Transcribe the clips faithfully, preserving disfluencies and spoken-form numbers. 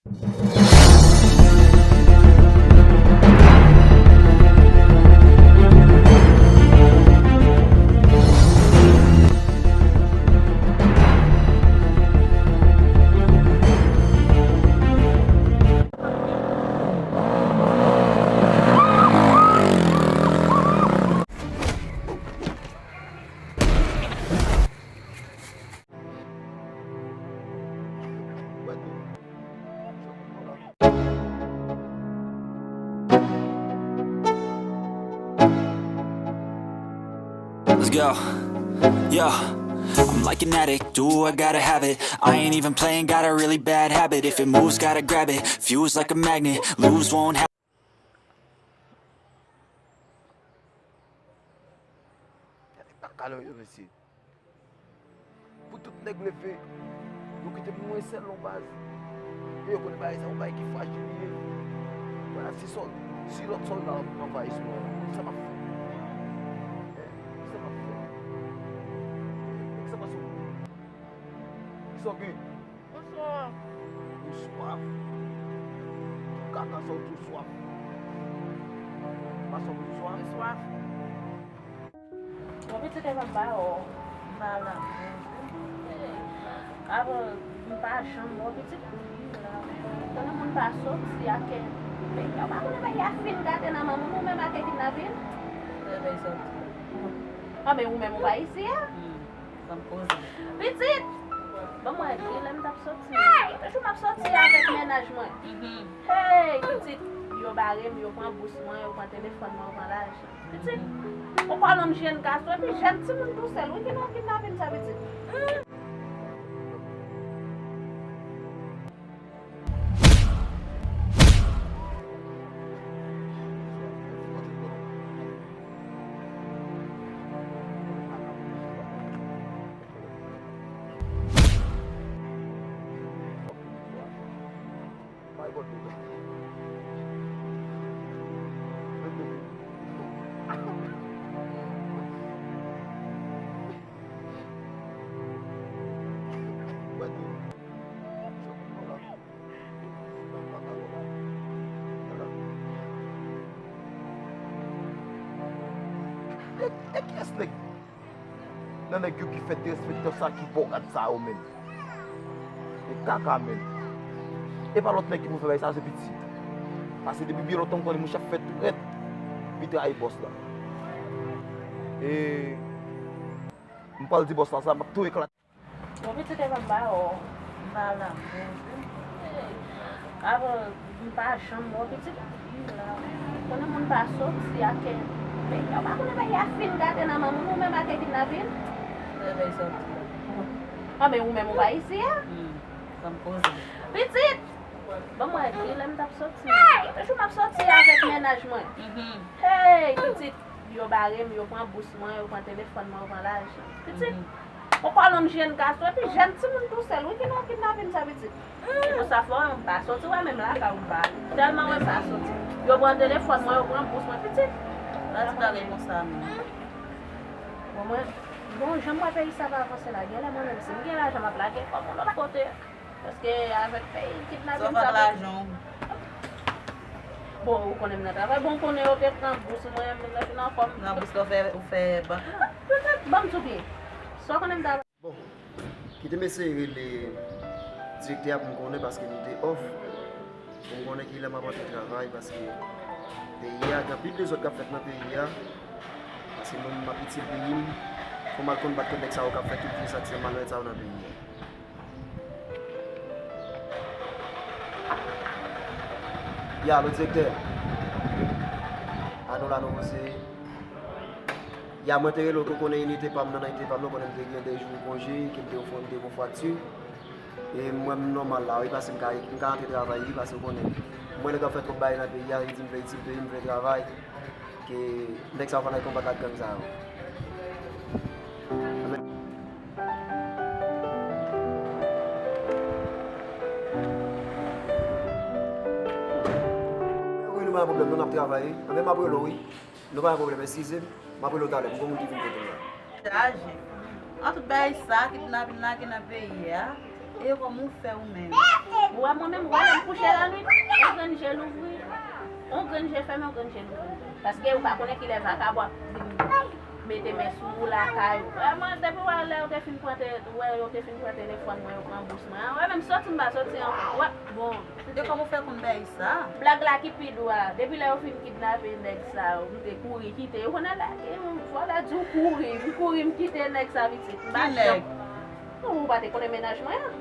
Let's go. Yeah. I'm like an addict, do I gotta have it. I ain't even playing, got a really bad habit. If it moves, gotta grab it. Fuse like a magnet, lose won't happen. Gade kaka yo, mesye. Pou tout nèg leve, yo kite pou mwen sèl non baz. E yo konnen bagay sa, yon bagay ki frajil li ye. Wala, si sòl, si lòt sòlda anvayi sou mwen, sa m ap fè? Sa m ap fè? Sa m ap fè? Kisa w gen? Bonswa. Ou swaf? Kaka sa w di w swaf? Pa sa w di w swaf? Mwen swaf. Bon, pitit, e pa ba w. M pa la. Avan, m pa janm wè w, pitit. Konnen moun pa soti ak, e, yo pa konnen bagay a fin gate nan men moun, ou menm ak kidnapin. Lè bay soti. A, men ou menm ou pa isi a? Hmm. Sa m koze. Pitit! Ban mwen di lè m t ap soti. Toujou m ap soti avèk mennaj mwen. Mhm. Hey, pitit! Yo bare m, yo pran bous mwen, yo pran telefòn mwen, yo pran lajan. Pitit! Ou kwè lòm jèn gason, epi jèn timoun tousèl, wi, ki nan kidnapin sa, pitit. E, e kiyès nèg nan nèg yo ki fè derespektan sa, ki bò gad sa yo menm? E kaka menm. E pa lòt nèg ki pou fè bagay sa, se pitit. Paske depi byen lontan m konnen mouche ap fè trèt, epi trayi bòs la. E m pral di bòs la sa, m ap tou eklate. Bon, pitit, e pa ba w. M pa la. Avan, m pa janm wè w, pitit. Konnen moun pa soti ak, e, yo pa konnen bagay a fin gate nan men moun, ou menm ak kidnapin. Lè bay soti. A, men ou menm ou pa isi a? Hmm, sa m koze. Pitit! Ban mwen di lè m t ap soti. Toujou m ap soti avèk mennaj mwen. Mhm. Hey, pitit! Yo bare m, yo pran bous mwen, yo pran telefòn mwen, yo pran lajan. Pitit, ou kwè lòm jèn gason, epi jèn timoun tousèl, wi, ki nan kidnapin sa, pitit. E konsa fò m pa soti, wè, menm lakay ou m pa. Tèlman wè m pa soti. Yo pran telefòn mwen, yo pran bous mwen, pitit. Sa ti bagay konsa menm. Bon, mwen, bon, jan m wè peyi sa pa avanse la, genlè mwen menm, si m gen lajan, m ap lage kò m yon lòt kote. Paske avèk peyi kidnapin sa, lajan. Bon, ou konnen m nan travay. Bon, ou konnen yo te pran bous mwen, m nan fin ankò. Nan bous la ou fè, ou fè bank la? Petèt, ban m tou byen. Sa w konnen m ta... Bon, kite m eseye rele direktè a pou m konnen, paske m te off. Pou m konnen kilè m ap antre travay, paske peyi a, gen anpil dezòd k ap fèt nan peyi a. Paske mwen menm m ap itil peyi m. Fò m al konn bat kont nèg sa yo k ap fè tout vye zak malonèt sa yo nan peyi a. Ya, alo, direktè. Alo, la, nou koze. Ya, mwen te rele w, ke w konnen inite pa m nan, nan inite pa m nan, w konnen m te gen de jou konje, ke m te ofri, m te gon fakti. E m wè m nòmal la, wi, paske m ka, m ka antre travay, wi, paske w konnen. M wè nèg ap fè twòp bagay nan peyi a, li di m vle itil peyi m, vle travay. Ke nèg sa yo fè nan konbat ak gang sa yo. Wi, nou pa gen pwoblèm, nou, n ap travay, wi. Anben, m ap rele w, wi. Nou pa gen pwoblèm, eskize m. M ap rele w talè, m gon moun ki vin kote m la. Chaje. An tout bagay sa, kidnapin la gen nan peyi a. E kòman w fè ou menm? Ou wè mwen menm, ou wè lè m Kouche lannwit, yon grenn je louvri, yon grenn je fèmen, yon grenn je louvri. Paske ou pa konnen kilè vakabon ap vin mete men sou ou lakay ou. Vrèman, depi w wè lè yo te fin pran te, wè yo te fin pran telefòn mwen, yo pran bous mwen. An, wè menm soti m pa soti ankò. Wè, bon. E kòman w fè konn bèy sa? Blag la ki pi dou a. Depi lè yo fin kidnape nèg sa yo, m te kouri kite. Yo konn al lage m, vòlè di w kouri. M kouri, m kite nèg sa pitit. M pa janm. Non, ou pa te konnen mennaj mwen an.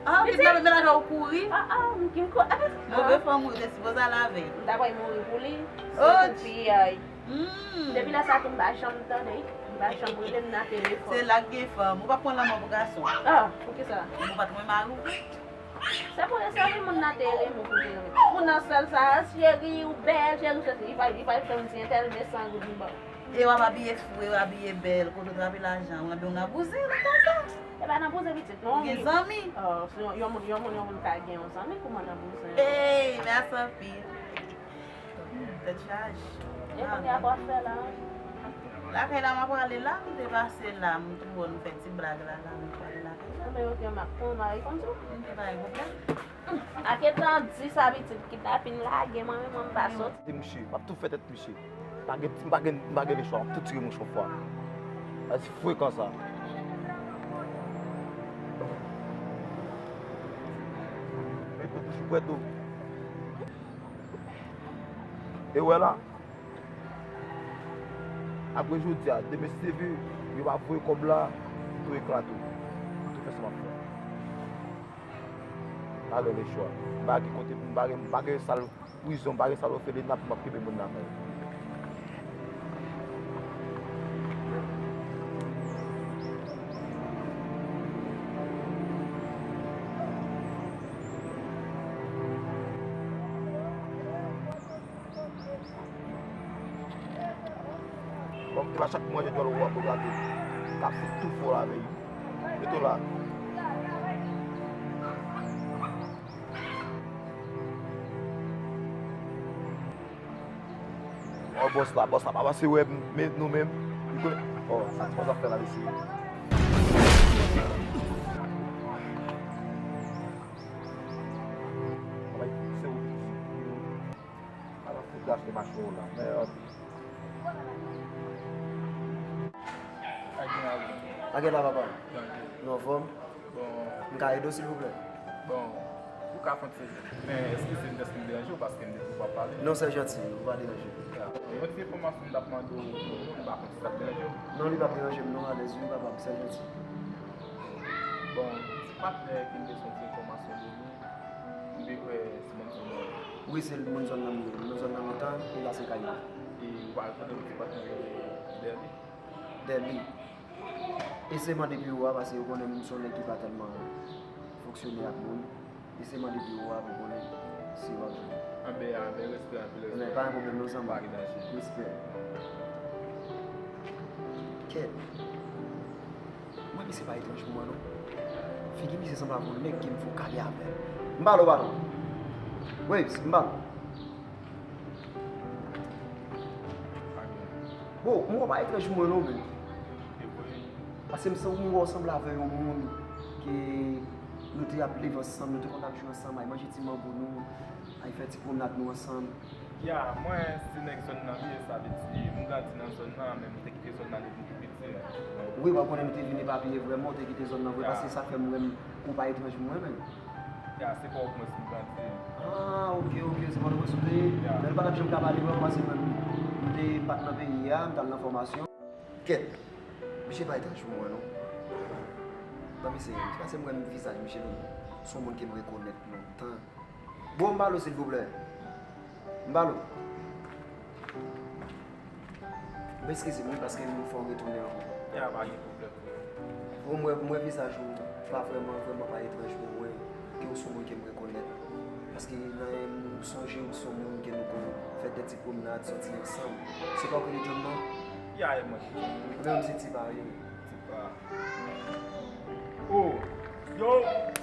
Ah, ou kidnape mennaj la, ou kouri? Ah, ah, m ki ko-, ah, move fanm ou te sipoze al avè. M ta pral mouri pou li. Oh, se pou piyay. Hmm. Depi lè sa tou, m pa janm tande. M pa janm rele m nan telefòn. Se la k gen fanm. Ou pa pran lanmò pou gason. Ah, poukisa? Ou pa t renmen mari w vre? Se pou yo sèvi moun nan te renmen pou te renmen. Moun nan sèl sa, cheri, ou bèl, cheri, cheri. Li pa, li pa fè m di entèl men san goud m ba w. E w ap abiye fou, e w abiye bèl, kote w trape lajan, w anben w nan bouzen, ou konn sa? E pa nan bouzen pitit, non. Ou gen zanmi? Oh, si yon, yon moun, yon moun, yon moun ka gen yon zanmi, kouman nan bouzen? Ey, mèsi anpil. Tèt chaje. E kounye a, kòman w fè la? Lakay la, m ap prale la, m te pase la, m tou wè nou fè ti blag la, la, m prale lakay la. Anben, ok, m ap pran w mari konsa. M te pa gen pwoblèm. Ak etan di sa pitit kidnapin lage mwen menm mwen pa soti. Mouche, m ap tou fè tèt mouche. Pa gen, m pa gen, m pa gen lechwa, m ap tou tire mouche yon fwa. Sa se frekan sa. Mete bouch ou bwè dlo. E wè la. Apre jodi a, demen si Dye vle, yo pa voye kòb la, tou eklate. Tou fè sa m ap fè. Pa gen lechwa. M pa gen kote pou m, pa gen, m pa gen sal prizon, m pa gen sal òfelina pou m ap kenbe moun nan menm. Bon, se pa chak manje djòl ou ap gate. Ka fout tou fò la avè yo. Mete w la. Ò, bòs la, bòs la pa pase wè m, men nou menm. Li konnen. Ò, sa se pa zafè la, mesye. Ala fout gache machin w la, mèd. Sa gen la, papa? Tranquille. Nou anfòm? Bon. M ka ede w, silvouplè? Bon, ou ka fè yon ti, men eskize m dèske m deranje w paske m te di w pa pale. Non, se janti, ou pa deranje. Ya. Yon ti enfòmasyon m t ap mande w pou nou, m pa konn si sa ap deranje w. Non, li p ap deranje m, non, alèz wi, papa, se janti. Bon, ti patnè ki m te soti enfòmasyon de li, m te kwè se moun zòn nan. Wi, se moun zòn nan m ye. Moun zòn nan lontan, e la se kay mwen. E ou pa al kote yon ti patnè rele Dèli? Dèli. Eseye mande biwo a, paske yo konnen m se yon nèg ki pa tèlman fonksyone ak moun. Eseye mande biwo a pou konnen si w ap jwenn. Anben, anben, respè, anpil respè. Anben, pa gen pwoblèm non, zanmi. Pa gen danje. Respè. Kèt. Mwen, misye pa etranj pou mwen, non. Figi misye sanble ak yon nèg ke m fè yon kale avè l. M pale w, patwon. Waves, m pale w. Bon, m wè w pa etranj pou mwen, non, men. Paske m san-, m wè w sanble avè yon moun ke nou te ap leve ansanm, nou te konn ap jwe ansanm, ay manje ti mango nou, ay fè ti pwomnad nou ansanm. Ya, mwen, se nèg zòn nan m ye, sa vle di, m grandi nan zòn nan, men m te kite zòn nan depi m tou piti. Wi, w konnen nou te vin epapiye vrèman, w te kite zòn nan vre, paske sa fè m wè m, ou pa etranj pou mwen menm. Ya, se pa w k mwen si m grandi. Ah, ok, ok, se pa w k mwen si w te ye. Ya. Men nou pa t ap janm ka pale vrèman, paske mwen, m te pa t nan peyi a, m t al nan fòmasyon. Kèt, misye pa etranj pou mwen, non. Nan misye, se paske m wè m vizaj misye, non. Se yon moun ke m rekonèt lontan. Bon, m pale w, silvouplè. M pale w. M eskize m, wi, paske m fè w retounen ankò. Ya, pa gen pwoblèm, frè. Bon, m wè, m wè vizaj ou pa vrèman, vrèman pa etranj pou mwen, ke w se yon moun ke m rekonèt. Paske nan, m sonje ou se yon moun ke nou konn fè de ti pwomnad, sòti ansanm. Se pa w ki rele John nan? Ya, e mwen ki John. Mwen menm se Tipa, wi. Tipa. Oh, yo!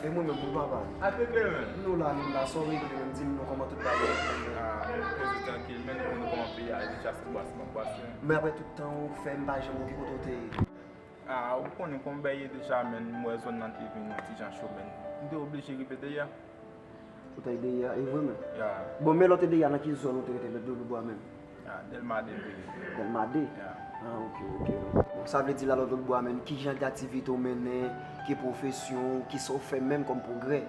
E mwen menm, wi papa. A te byen, men. Nou la, nou la, sa w regle menm, di m non kòman tout bagay. Ah, poze trankil, men nou konnen kòman peyi a ye, deja se bwasman, bwasman. Men apre tout tan ou fè, m pa janm wè w ki kote w te ye. Ah, ou konnen kòman bagay ye deja, men, m wè zòn nan te vin yon ti jan cho, men. M te oblije rive deyò. Ou t al Dèyè a, e vre menm? Ya. Bon, men lè w te Dèyè a, nan ki zòn ou te rete, lòt Lòtbwa menm? Ya, Dèlma de m te rete. Dèlma de? Ya. Ah, ok, ok. Bon, sa vle di la, lòt Lòtbwa menm, ki jan de aktivite w mennen, ki pwofesyon w, kisa w fè menm kòm pwogrè?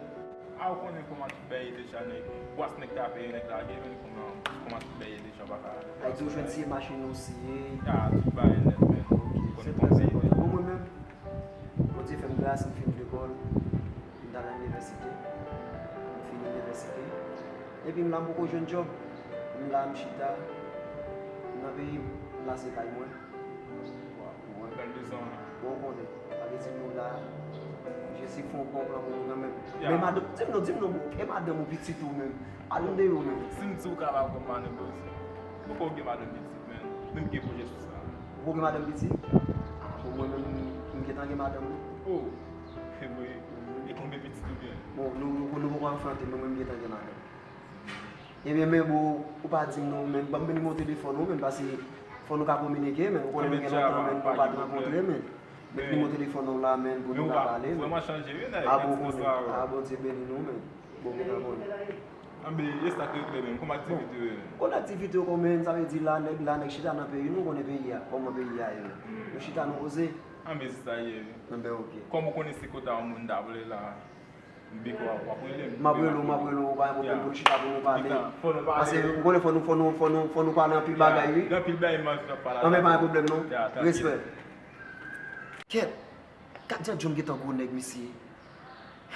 Ah, ou konnen kòman tout bagay ye deja, nèg. Bwès nèg t ap peye, nèg lage, men kòman, kòman tout bagay ye deja, pa ka. Sa vle di ou jwenn siye machin ou siye. Ya, tout bagay nèt, men. Ok, se trè enpòtan. Bon, mwen menm, Bondye fè m gras, m fin lekòl, m t al nan inivèsite, m fin inivèsite. Epi m la, m poko jwenn djòb. M la, m chita, m nan peyi m, m la se kay mwen. Bon, ou konnen, sa vle di nou la, Jezi fè yon bon plan pou nou kanmenm. Ya. Men madanm, di m non, di m non, bon, e madanm ou pitit ou menm? Al nan de yo menm. Si m di w ka ba w kòm madanm, bro, m poko gen madanm pitit, men, men m gen pwojè sou sa. Ou poko gen madanm pitit? Ah, bon, mwen menm, m gentan gen madanm, wi. Oh, e vre. E konbyen pitit ou gen? Bon, nou, nou, nou poko anfante, mwen menm m gentan gen madanm. Ebyen, men, bro, ou pa di m non, men, ban m nimewo telefòn ou, men, paske fò nou ka kominike, men, ou konnen nou gen lontan, men, nou pa t rankontre, men. Met nimewo telefòn ou la, men, pou nou ka pale, men. Vrèman chanje, wi, nèg. Ah, bon, konnen. Ah, Bondye beni nou, men. Bon, nou ka konnen. Anben, e sa k regle, men, kòman aktivite yo ye, men? Bon, aktivite yo kòman, sa vle di la, nèg la, nèg chita nan peyi nou, konnen peyi a, kòman peyi a ye, men. Nou chita, nou poze. Anben, se sa ye, wi. Anben, ok. Kòm ou konnen se kote a yon moun ta vle la. M byen kwè w ap rele m. M ap rele w, m ap rele w, pa gen pwoblèm pou nou chita pou nou pale. Paske ou konnen fò nou, fò nou, fò nou, fò nou pale anpil bagay, wi. Gen anpil bagay m anvi pale avè w. Anben pa gen pwoblèm non. Respè. Kèt. Gad jan John gentan gwo nèg, mesye.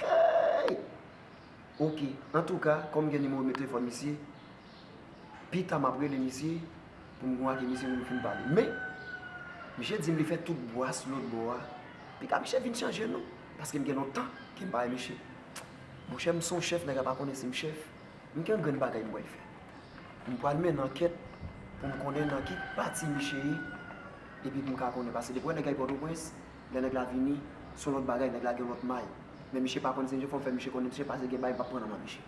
Hey! Ok. Antouka, kòm m gen nimewo telefòn misye, pita m ap rele misye pou m konvake misye pou nou fin pale. Men, misye di m li fè tout bwès lòt bò a. Pita misye vin chanje non. Paske m gen lontan ke m pa wè misye. Monchè, m se yon chèf, nèg la pa konnen si m chèf. M gen yon grenn bagay m pral fè. M pral mennen ankèt pou m konnen nan ki pati misye ye. Epi pou m ka konnen. Paske depi w wè nèg la Pòtoprens, lè nèg la vini, se yon lòt bagay, nèg la gen lòt may. Men misye pa konn si misye, fò m fè misye konnen misye, paske gen bagay m p ap pran nan men misye.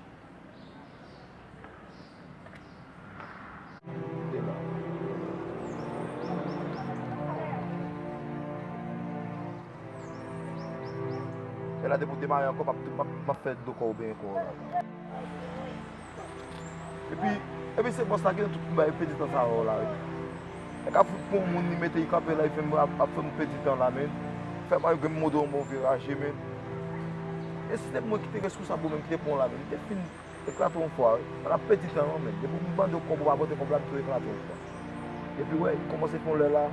E la depi w demare ankò, m ap, m ap, m ap fè dlo kò w benyen kò w la. Epi, epi se bòs la ki nan tout bagay pèdi tan sa yo la, wi. Nèg ap fout pran yon moun, li mete, li kanpe la, li fè m ap, ap fè m pèdi tan la, men. Fè m al grenn mode yon bon vye raje, men. E si se mwen ki te reskonsab ou menm ki te pran w la, men. M te fin eklate yon fwa, wi. Pa t ap pèdi tan, non, men. Depi m mande w kòb ou pa pote kòb la, m tou eklate yon fwa. Epi, wè, kòmanse fè yon lè la,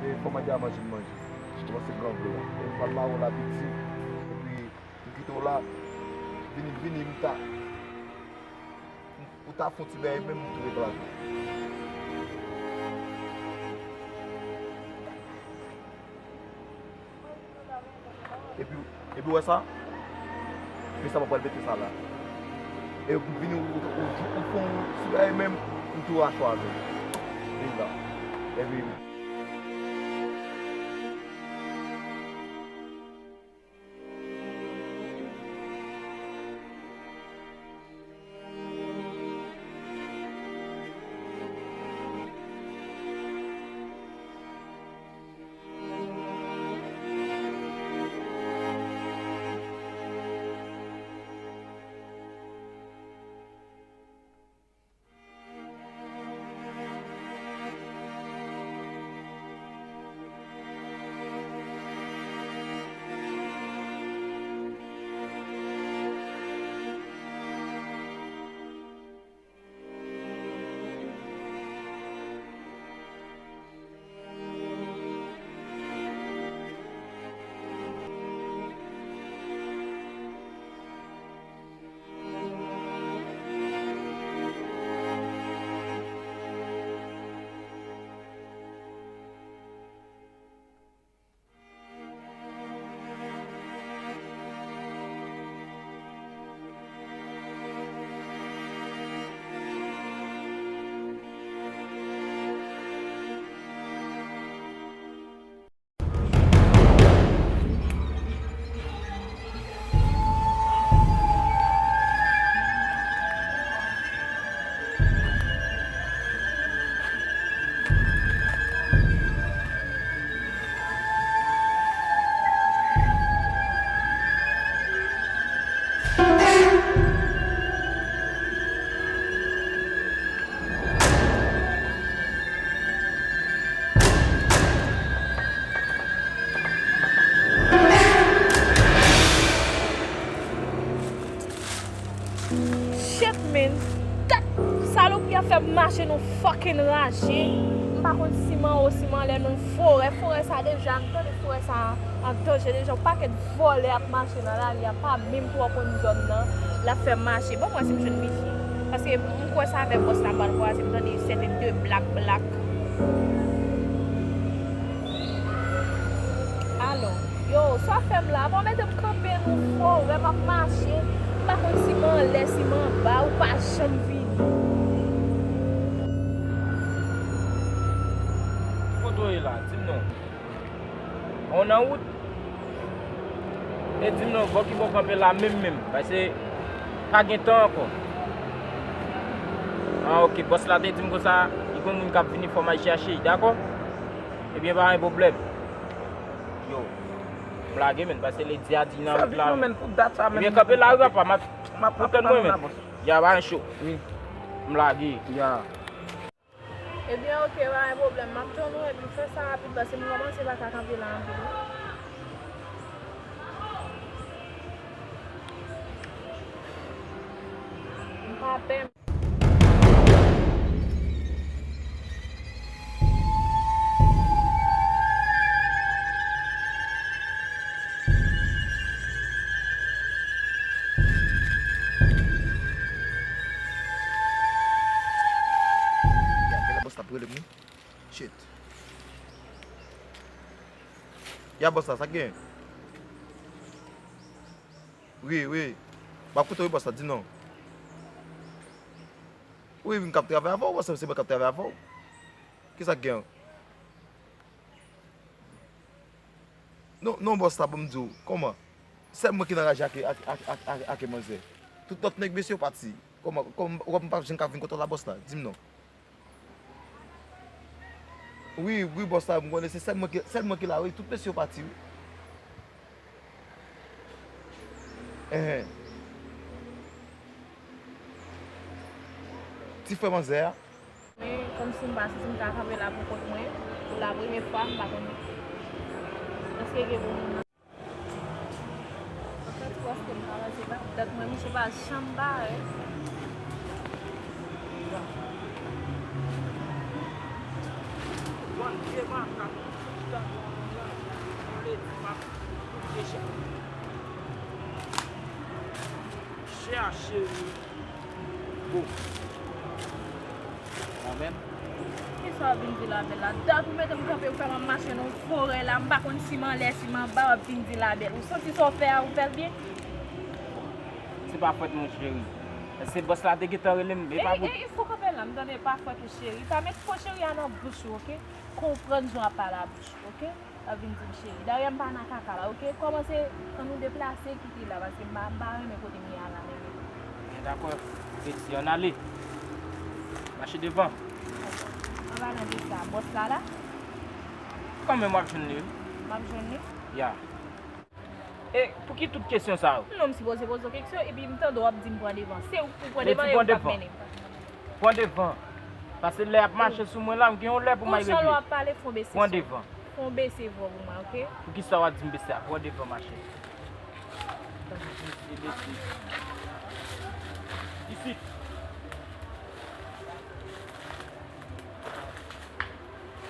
e fò mande a manje, m manje. Kòmanse grangou la. E m pral mare w la piti. Epi, M kite w la. Vini, vini, m ta. Ou ta fè yon ti bagay menm, m tou eklate. Epi, epi w wè sa? Men sa m ap pral mete sa la. E vini, ou, ou, ou, ou fè yon ti bagay menm, m tou rache w avè l. Vini la. Epi, Shit, man. Dat salopri a fè m mache nan fucking raje. M pa konn si m anwo, si m anlè, nan forè. Forè sa deja, m tande forè sa an danje deja. Yon pakèt vòlè ap mache nan lari a, pa menm twò konn zòn nan. L ap fè m mache. Bon, mwen si m jwenn Michi. Paske m kwè sa avèk bòs la m pral kwaze, m tande sèten de blak blak. Alò, yo, sa fè m la, pa mete m kanpe nan forè, m ap mache, m pa konn si m anlè, si m anba, ou pa janm vini. Ki kote w ye la? Di m non. Ou nan wout? E di m non, bò ki bò w kanpe la menm menm, paske pa gen tan ankò. Ah, ok, bòs la te di m konsa, li gon moun k ap vini, fò m al chèche, dakò? Ebyen, pa gen pwoblèm. Yo, m lage, menn, paske ledi a di nan wout la. Sa vit non, menn, pou dat sa, menn. Ebyen, kanpe la, wi, papa, m ap, m ap tann mwen, menn. Ya, pa gen cho. Wi. M lage. Ya. Ebyen, ok, pa gen pwoblèm. M ap tann ou, epi fè sa rapid, paske m kòmanse pa ka kanpe la anpil, wi. M pa pè. Ya, genlè bòs la ap rele m, wi. Shit. Ya, bòs la, sa k gen? Wi, wi. M ap koute w, wi, bòs la, di non. Wi, wi, m k ap travay avè w, bòs la, se mwen k ap travay avè w. Kisa k gen? Non, non, bòs la, ban m di w, kòman? Sèl mwen ki nan raje ak, ak, ak, ak, ak, ak manzè. Tout lòt nèg mesye yo pati. Kòman, kòman, ou wè m p ap janm ka vin kote w la, bòs la? Di m non. Wi, wi, bòs la, m konnen se sèl mwen ki, sèl mwen ki la, wi, tout mesye yo pati, wi. Enhen. Ti frè manzè a. Men, kòmsi m pa santi m ka kanpe la pou kont mwen, pou la premye fwa, m pa konn èske gen bon moun nan. Anfèt, se paske m pa ranse pa dat mwen, misye pa janm bare. Bann vye makak ki chita nan menm nan, vle di m ap koute chè. Chè a cheri. Bon. Amèn. Kisa w ap vin di la bèl la? Dat ou mete m kanpe, ou fè m ap mache nan yon forè la, m pa konn si m anlè, si m anba, w ap vin di la bèl. Ou santi sa w fè a, ou fè l byen? Se pa fòt mwen, cheri. Se bòs la te gentan rele m, e pa pou... Ey, ey, fò kanpe la, m tande pa fòt ou, cheri. Pa met fò cheri a nan bouch ou, oke? Konprann jan w ap pale a bouch ou, oke? W ap vin di m cheri. Dayè, m pa nan kaka la, oke? Kòmanse, ann nou deplase, kite la, paske m pa, m pa renmen kote m ye a la, menm. Byen, dakò. Rete, ann ale. Mache devan. An palan de sa, bòs la la? Kanmenm, w ap jwenn li, wi. M ap jwenn li? Ya. E pou ki tout kesyon sa yo? Non, m sipoze poze w kesyon, epi m tande w ap di m pran devan. Se ou k pou pran devan, e ou k ap mennen m. Pran devan. Paske lè y ap mache sou mwen la, m gen yon lè pou m al regle. Pou jan w ap pale, fon bese son. Pran devan. Fon bese vwa pou mwen, oke? Poukisa w ap di m bese a? Pran devan, mache. Isit.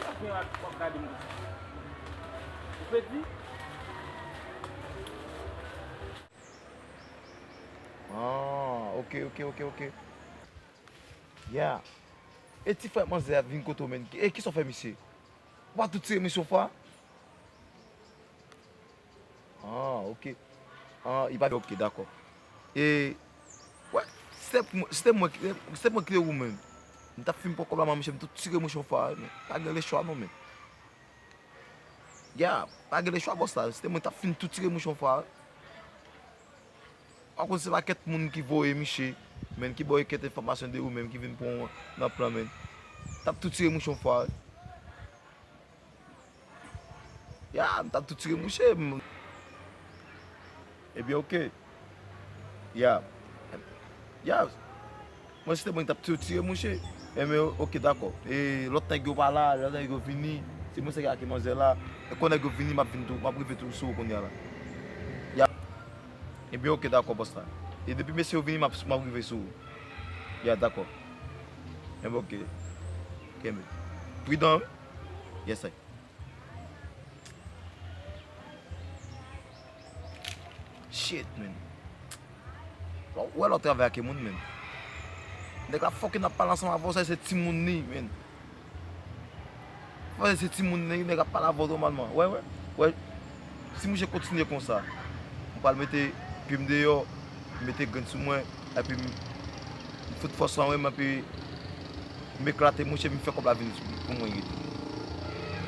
Sa gen w ap gade m konsa? Ou pedi? Ah, ok, ok, ok, ok. Ya. E ti frè manzè a vin kote w, menn. E kisa w fè misye? Ou pa tou tire misye yon fwa? Ah, ok. Ah, li pa, ok, dakò. E, wè, si te mwen, si te mwen, si te mwen ki te ou menm, m t ap fin pran kòb la, men misye, m tou tire mouche yon fwa, men. Pa gen lechwa non, men. Ya, pa gen lechwa, bòs la. Si te mwen, m t ap fin tou tire mouche yon fwa. Ou konn se pakèt moun ki voye misye, men, ki ba w kèk enfòmasyon de ou menm, ki vin pran w nan plan, men. M t ap tou tire mouche yon fwa. Ya, m t ap tou tire mouche. M- Ebyen, ok. Ya. Ya. Mwen, si te mwen, m t ap tou tire mouche. Ebyen, ok, dakò. E lòt nèg yo pa la, lòt nèg yo vini. Se mwen sèl ki ak manzè la. E kon nèg yo vini, m ap vin tou, m ap rive tou sou ou kounye a la. Ya. Ebyen, ok, dakò, bòs la. E depi mesye yo vini, m ap, m ap rive sou ou. Ya, dakò. Enben, oke. Kenbe. Pridan, wi. Yes, I. Shit, man. Ou wè lè w travay ak moun, man. Nèg la fucking ap pale ansanm avè w, sa se timoun li, man. Frè, se timoun nèg, nèg ap pale avè w nòmalman. Wè, wè, wè. Si mouche kontinye konsa, m pral mete pye m deyò, m mete grenn sou mwen, epi m, m fout fòs lan, wè, m epi m eklate mouche, m fè kòb la vin sou, pou mwen rete.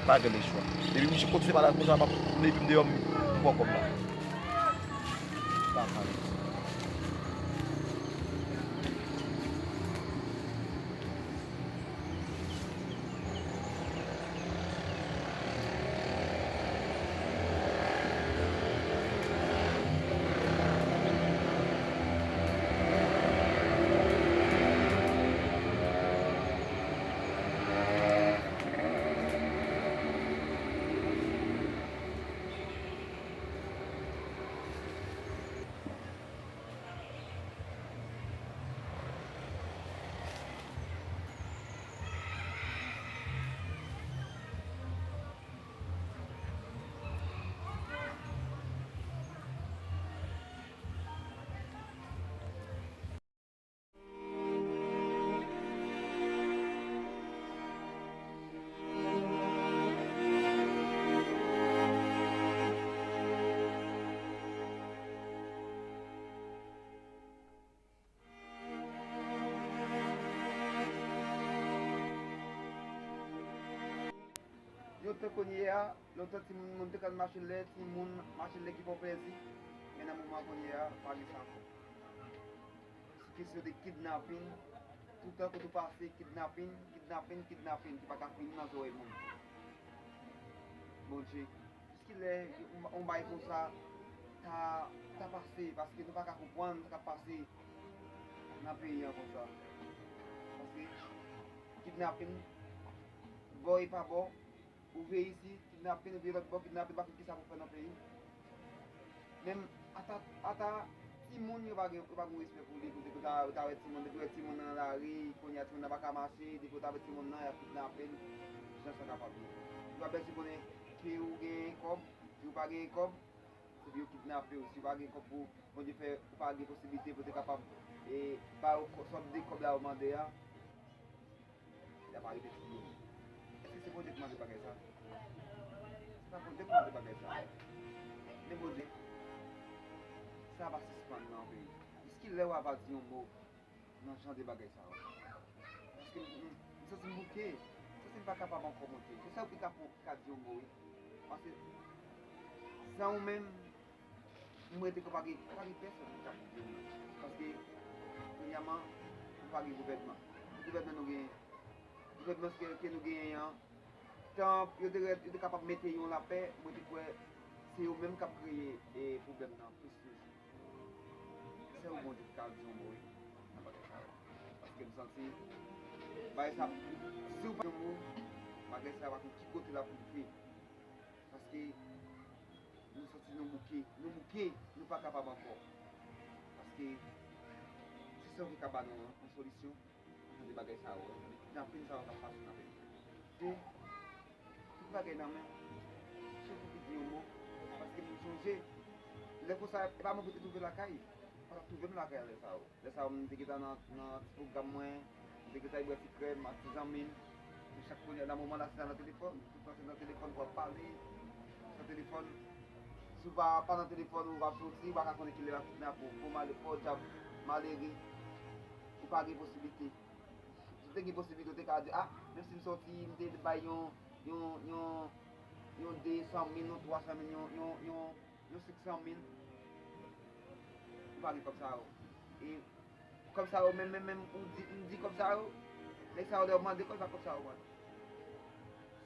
Pa gen lechwa. Depi mouche kontinye pale avè m konsa, m ap mete pye m deyò, m, m pran kòb la. Pa pale. Lontan kounye a, lontan timoun, moun te konn mache lè, timoun mache lè ki fè w plezi. Men nan moman kounye a, pa gen sa ankò. Se kesyon de kidnapin. Toutan kote w pase, kidnapin, kidnapin, kidnapin, ki pa ka fini nan zòrèy moun. Bondye, jiskilè yon, yon bagay konsa ta, ta pase, paske nou pa ka konprann sa k ap pase nan peyi an konsa. Paske kidnapin, bò e pa bò, ou veye isi, kidnapin, ou veye lòt bò, kidnapin, pa konn kisa pou fè nan peyi. Menm ata, ata timoun yo pa gen, yo pa gen respè pou li, kote ke w ta, w ta wè timoun, depi w wè timoun nan nan lari, kounye a timoun nan pa ka mache, depi w ta wè timoun nan, y ap kidnape l, jan sa kapab ye. Yo pa bezwen konnen ke ou genyen kòb, ke ou pa genyen kòb, epi yo kidnape w. Si w pa gen kòb pou Bondye fè, ou pa gen posiblite pou te kapab, e, ba yo kò-, sòt de kòb la yo mande a, y ap arete timoun. Èske se Bondye ki mande bagay sa? Se pa Bondye ki mande bagay sa. Men Bondye, sa pa sispann nan peyi. Jiskilè w a va di yon mo nan jan de bagay sa yo? Paske m, m, m santi m bouke. M santi m pa kapab ankò monte. Se sèl ou ki ka pran, ki ka di yon mo, wi. Paske san ou menm, m rete ke pa gen, pa gen pèsòn ki ka di yon mo. Paske, premyèman, nou pa gen gouvènman. Gouvènman nou genyen, gouvènman ke, ke nou genyen an, tan yo te, yo te kapab mete yon lapè, mwen te kwè se yo menm k ap kreye, e, pwoblèm nan plis toujou. Se ou Bondye ki ka di yon mo, wi, nan bagay sa yo. Paske m santi bagay sa, si w pa di yon mo, bagay sa yo pa konn ki kote l ap rive. Paske nou santi nou bouke, nou bouke, nou pa kapab ankò. Paske se sa ki ka ba nou yon solisyon. Jan de bagay sa yo, jan de kidnapin sa yo k ap pase nan peyi. Tout bagay nan men m. Se ou ki di yon mo. Paske m sonje, lè konsa, e pa mwen pou te twouve lakay. Ou pa t ap twouve m lakay lè sa yo. Lè sa yo, m te gentan nan, nan ti pwogram mwen, m te gentan bwè ti krèm ak ti zanmi m. Men chak kounye a, nan moman la, se nan telefòn. Tout tan se nan telefòn pou w ap pale. Nan telefòn, si w pa, pa nan telefòn, ou p ap soti, ou pa ka konnen kilè y ap kidnape w. Fò malè, fò dyab, malere, ou pa gen posiblite. Si w te gen posiblite, w te ka di, a, menm si m soti, m te bay yon, yon, yon, yon de san mil, yon twa san mil, yon, yon, yon, yon senk san mil, ou pa gen kòb sa yo. E kòb sa yo, menm, menm, menm, ou di, m di kòb sa yo, nèg sa yo, lè yo mande kòb, se pa kòb sa yo mande.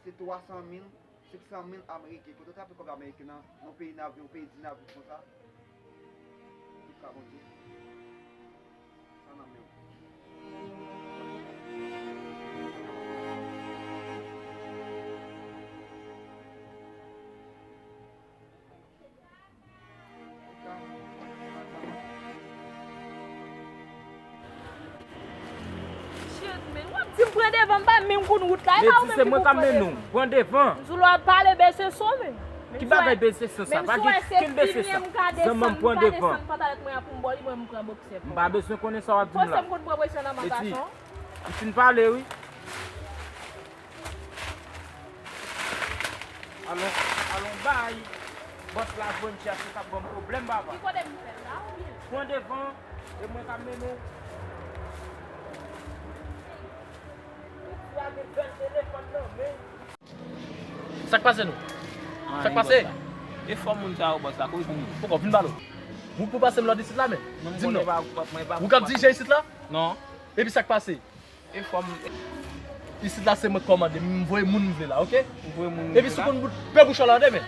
Se twa san mil, senk san mil ameriken. Kote w trape kòb ameriken nan, nan peyi n ap viv, yon peyi di n ap viv konsa? Tout ka Bondye. Sa nan men w. Men w ap di m pran devan, m pa menm konn wout la, e pa ou menm ki pou pran devan. Lady, se mwen k ap mennen w, pran devan. M di w lè w ap pale bese son, men. Ki bagay bese son sa? Pa gen okenn bese son. Zanmi m, pran devan. M pa bezwen konnen sa w ap di m la. Lady, m fin pale, wi. Alon, alon bay bòs la jwenn chèche k ap ban m pwoblèm, papa. Ki kote m fè la, oubyen? Pran devan, e mwen k ap mennen w. Tout la gen bèl telefòn nan men. Sa k pase nou? Sa k pase? E fò moun sa yo, bòs la, kote moun yo? Poko, vin pale. Ou pou pase m lòd isit la, men. Di m non. Ou k ap dirije isit la? Non. Epi sa k pase? E fò m. Isit la se mwen k kòmande, m voye moun m vle la, oke? Ou voye moun m vle la? Epi si w konn bout, pe bouch ou la, tande, men.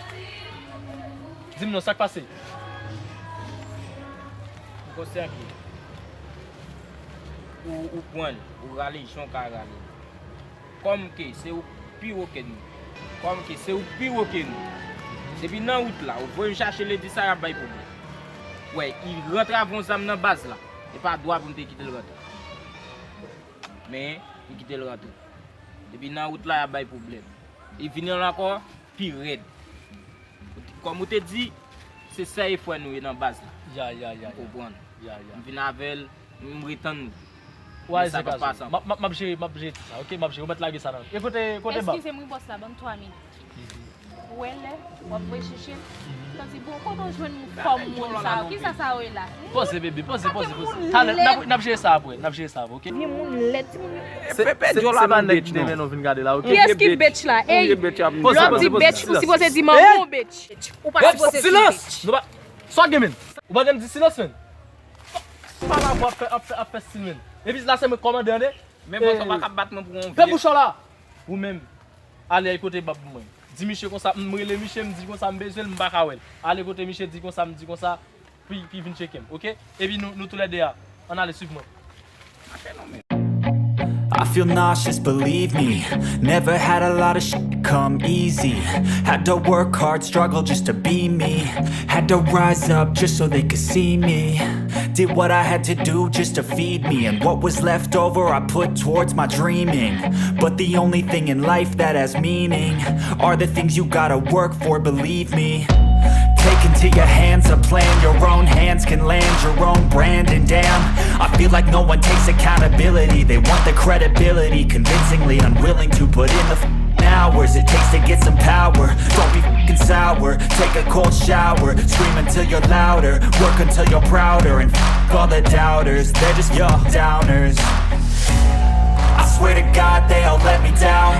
Di m non, sa k pase? M konsiyan ke ou, ou pran l, ou rale jan w ka rale l. Kòm ke se ou pi wo ke nou. Kòm ke se ou pi wo ke nou. Depi nan wout la, ou voye m chache Lady sa y ap bay pwoblèm. Wè, li rantre avè yon zam nan baz la. E pa dwa pou m te kite l rantre. Men, li kite l rantre. Depi nan wout la, y ap bay pwoblèm. Li vini la ankò, pi rèd. Kòm ou te di, se sè e frè nou ye nan baz la. Ya, ya, ya, ya. Ou konprann. Ya, ya. M vin avè l, m ret tann nou. Men sa p ap pase ankò. M ap, m ap jere, m ap jere ti sa, oke? M ap jere, ou mèt lage sa nan. E kote, kote Bab? Eskize m wi, bòs la, ban m twa minit. Ou wè lè w ap voye chèche m, tann di, bon, kote w jwenn fòm moun sa yo? Kisa sa yo ye la? Poze, bebe, poze, poze, poze. Talè, n ap, n ap jere sa apre, n ap jere sa apre, oke? Vye moun lèd, timoun yo. Se, se, se pa nèg ki te mennen w vin gade la, oke? Kiyès ki bitch la? Ey, lè w ap di bitch, ou sipoze di manman w bitch. Ou pa sipoze di bitch. Silans! Nou pa, sa w gen, men? Ou pa janm di silans, men. Pale avè w ap fè, ap fè, ap fè stil, men. Epi la se mwen k kòmande, tande. Men bòs, ou pa ka bat mwen pou yon vye. Fè bouch ou la! Ou menm. Ale al kote Bab pou mwen. Di misye konsa, m rele misye, m di konsa m bezwen l, m pa ka wè l. Ale kote misye, di konsa, m di konsa, pi, pi vin tcheke m, oke? Epi nou, nou toulède a, ann ale, swiv mwen. Mache non, men. I feel nauseous, believe me. Never had a lot of shit come easy. Had to work hard, struggle just to be me. Had to rise up just so they could see me. Did what I had to do just to feed me. And what was left over, I put towards my dreaming. But the only thing in life that has meaning are the things you gotta work for, believe me. Take into your hands a plan your own hands can land, your own brand, and damn, I feel like no one takes accountability. They want the credibility, convincingly unwilling to put in the f- hours it takes to get some power. Don't be fucking sour, take a cold shower, scream until you're louder, work until you're prouder, and f- all the doubters, they're just your downers. I swear to God they all let me down.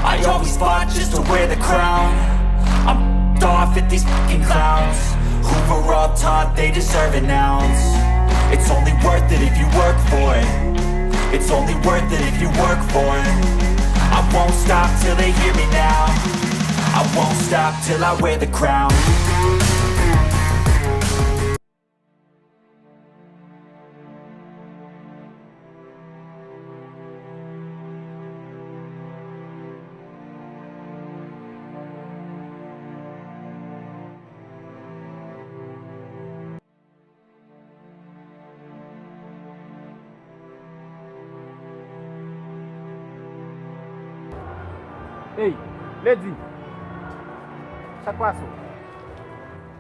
I always fought just to wear the crown. I'm f- off at these fucking clowns who were all taught they deserve an ounce. It's only worth it if you work for it. It's only worth it if you work for it. I won't stop till they hear me now. I won't stop till I wear the crown. Ey, Lady! Sa k pase w?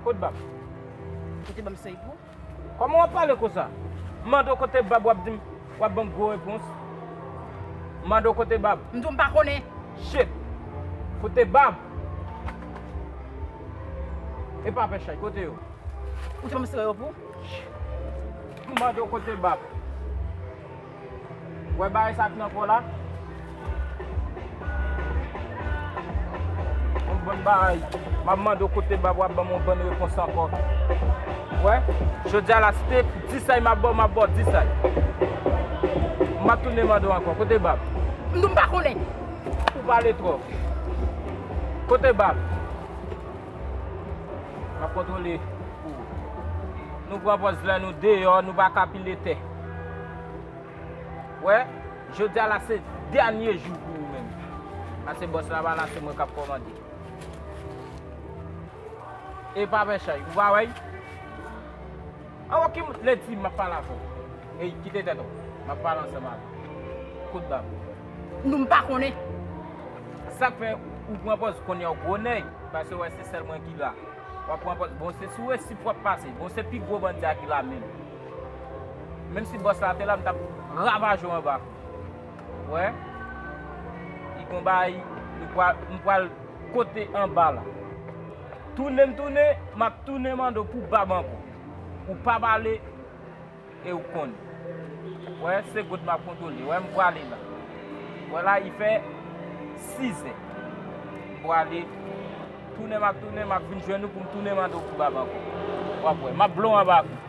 Kot Bab? Kote Bab sa pou? Kòman w ap pale konsa? M mande w kote Bab, w ap di m, w ap ban m gwo repons. M mande w kote Bab. M di w m pa konnen. Shit! Kote Bab? E pa pè chay, kote yo? Ou te ban m sere yo pou? M mande w kote Bab. Wè bagay sa k nan kò la? Yon bann bagay. M ap mande w kote Bab, w ap ban m yon bann repons ankò. Wè, jodi a la, si te di sa y m ap ba w, m ap ba w di sa y. M ap tounen mande w ankò, kote Bab? M di w m pa konnen. Ou pale twòp. Kote Bab? M ap kontwole pou ou. Nou pran pòz la, nou deyò, nou pa ka pile tè. Wè, jodi a la se dènye jou pou ou menm. Pase bòs la pa la, se mwen k ap kòmande. E pa pè chay, ou pa wè? Awo ki lè di m ap pale avè w. Ey, kite tèt ou. M ap pale ansanm avè w. Kot bab? Nou m pa konnen. Sa k fè ou pran pòz kounye a w gwo nèg, paske w wè se sèl mwen ki la. W ap pran pòz, bon, se sou resif w ap pase, bon, se pi gwo bandi a ki la menm. Menm si bòs la te la, m t ap ravaje w anba kou. Wè, li gon bagay, li pral, m pral kote anba la. Tounen m tounen, m ap tounen mande w pou bab ankò. Ou pa pale, e ou konn. Wè, se goud m ap kontwole. Wè, m pwale la. Wè la, li fè sizè. M pwale. Tounen m ap tounen, m ap vin jwenn ou pou m tounen mande w pou bab ankò. W ap wè, m ap blow anba kou.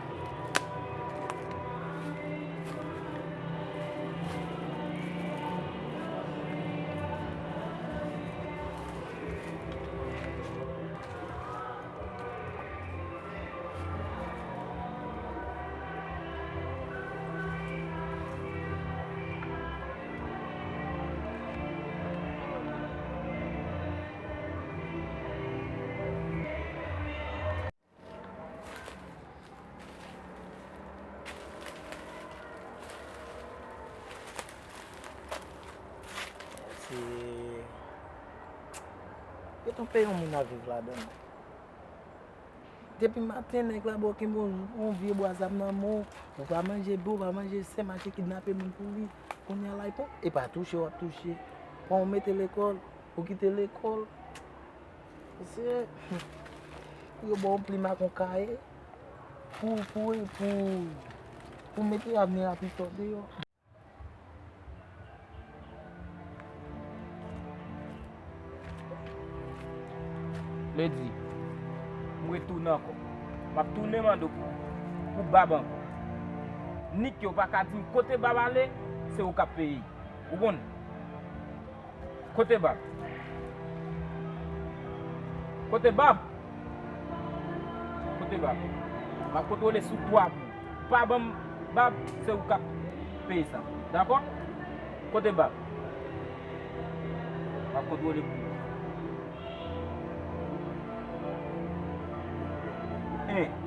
Se, se yon peyi yon moun ap viv ladan l. Depi maten, nèg la ba w kenbe yon, yon vye bwa zam nan men w. Ou pa manje bè, ou pa manje sen, mache kidnape moun pou li. Kounye a la, e pa touche w ap touche. Pran w mete lekòl, ou kite lekòl. Se, yo ba w yon plim ak yon kaye pou, pou, pou, pou mete avni a pito deyò. Lady, m retounen ankò. M ap tounen mande w pou, pou bab ankò. Nik yo pa ka di m kote bab ale, se ou k ap peye. Ou konn? Kote bab? Kote bab? Kote bab? M ap kontwole sou twa pou ou. Pa ban m bab, se ou k ap peye sa. Dakò? Kote bab? M ap kontwole pou ou. En.